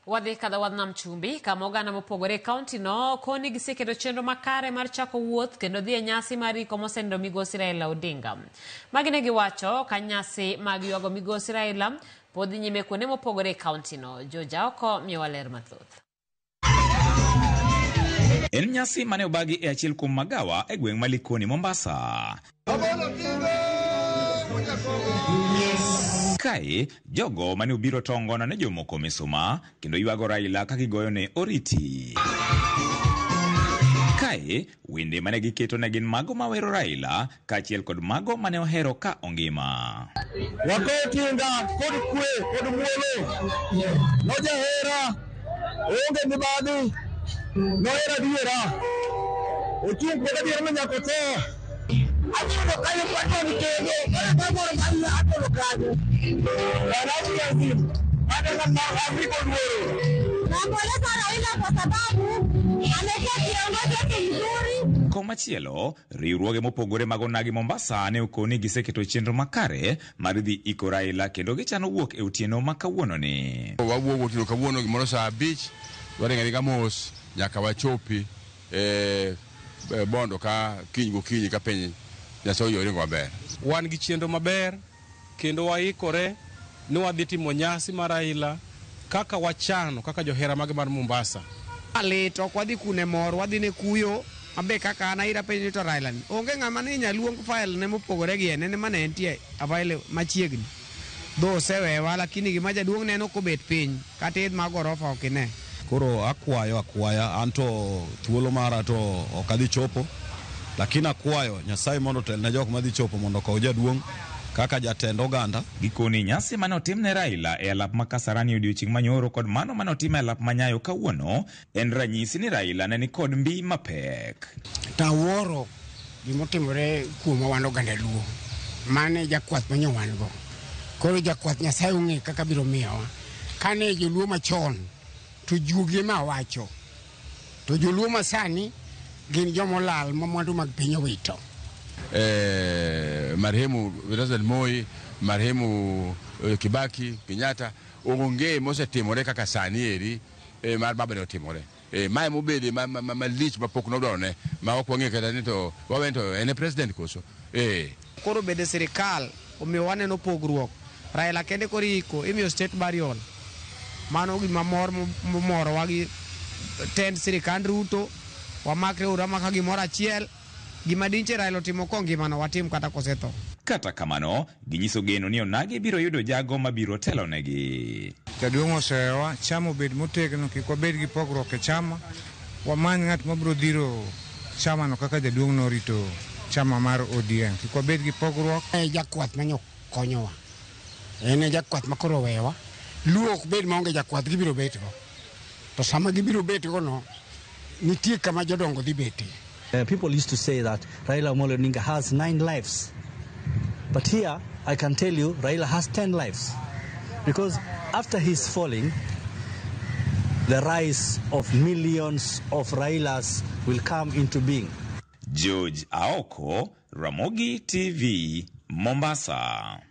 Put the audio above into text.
Wadhi kadho wadh nam chumbi kama oganda mopogore e kaunti no koni giseketo chenro makare mar chako wuoth kendo dhi e nyasi mar iko mosenindo migosi Raila Odinga. Magi ne giwacho ka nyasi mag ywago migosi Raila pod dhi nyime kuonde mopogore e kaunti no. George Aoko miyowa ler mathoth. En nyasi mane obagi e achiel kuom magawa e gweng' ma Likoni, Mombasa. Kae, jogo mane obiro tongono ne jomoko misuma kendo ywago Raila ka gigoyone oriti. Kae, wende mane giketo ne gin mago mawero Raila kaachiel kod mago mane ohero ka ongima. Wakowo tinga kod kwe kod muolo. Nojahera, oonge mibadhi, nohero adiera. Ochung' kod adiera no nyaka otho. Atudo kanyo kwatoni kendo, koro kamoro atudo kanyo. Nampoleza Raila kwa sababu amekuwa kiongozi wetu mzuri. Komachielo, riwruoge mopogore mag onagi Mombasa ne okoni giseketo chenro makare mar dhi iko Raila kendo gichano wuok e otieno ma kawuononi. Wawuok otieno kawuono gimoro saa 5, waringo aringa mos nyaka wachopi e Bondo ka kiny gokinyi ka piny Nyasaye oyie waringo maber. Wan gi chenro maber kendo waikore ni wadhi timo nyasi mar Raila kaka wachano kaka johera mage mar Mombasa. Lit ok wadhi kune mor, wadhi ne kuyo. Abe kaka an aira penjo ni to Raila ni onge ng'ama ne inyal luong file ne mopogore gi en, en ema ne entie available machiegni. Dho osewewa lakini gima jaduong' neno kobet piny kata idh mag gorofa ok ine. Koro akwayo akwaya, an to thuolo mara to ok adhi chopo, lakini akwayo Nyasaye mondo otel ne jok madhi chopo mondo okow jaduong' kaka jatend oganda. Gikoni nyasi mane otim ne Raila e alap ma Kasarani odiochieng' manyoro kod mano mane otim e alap ma Nyayo kawuono en ranyisi ni Raila ne nikod mbi mapek. Tawuoro gimotimore kuomwa wan oganda Luo. Mane jakwath manyo wan go. Koro jakwath Nyasaye ong'e kaka biro miyowa. Kane joluo machon to juogi ema wacho. To joluo masani gin jomolal ma mwandu mag piny owito. Marehemu President Moi, marehemu Kibaki, Kenyatta onge mosetimore kaka sani eri mar baba ne otimore. Mae mobede malich mapok nodwaro ma ok wang'eyo kata ni to wawe to en e president koso. Koro bede sirikal omiyo waneno pogruok. Raila kende koro iko imiyo state burial. Mano gima mor momorowa gi tend sirikand Ruto. Wamakre uru amaka gimoro achiel. Gima dinche Raila otimo kongimano watim kata kosetho. Kata kamano, ginyiso geno ni onagi biro yudo jago mabiro telonegi. Jaduong' osewewa, chama obed motegno, kik wabed gi pogruok e chama. Wamany ng'at mabiro dhiro chamano kaka jaduong' norito chama mar ODM. Kik wabed gi pogruok. E jakwath manyo konyowa. En e jakwath ma koro owewa. Luo ok bed maonge jakwath, gibiro bet go. To sama gibiro bet go no, nitie kama jodongo dhi betie. People used to say that Raila Amolo Odinga has 9 lives. But here, I can tell you, Raila has 10 lives. Because after his falling, the rise of millions of Railas will come into being. George Aoko, Ramogi TV, Mombasa.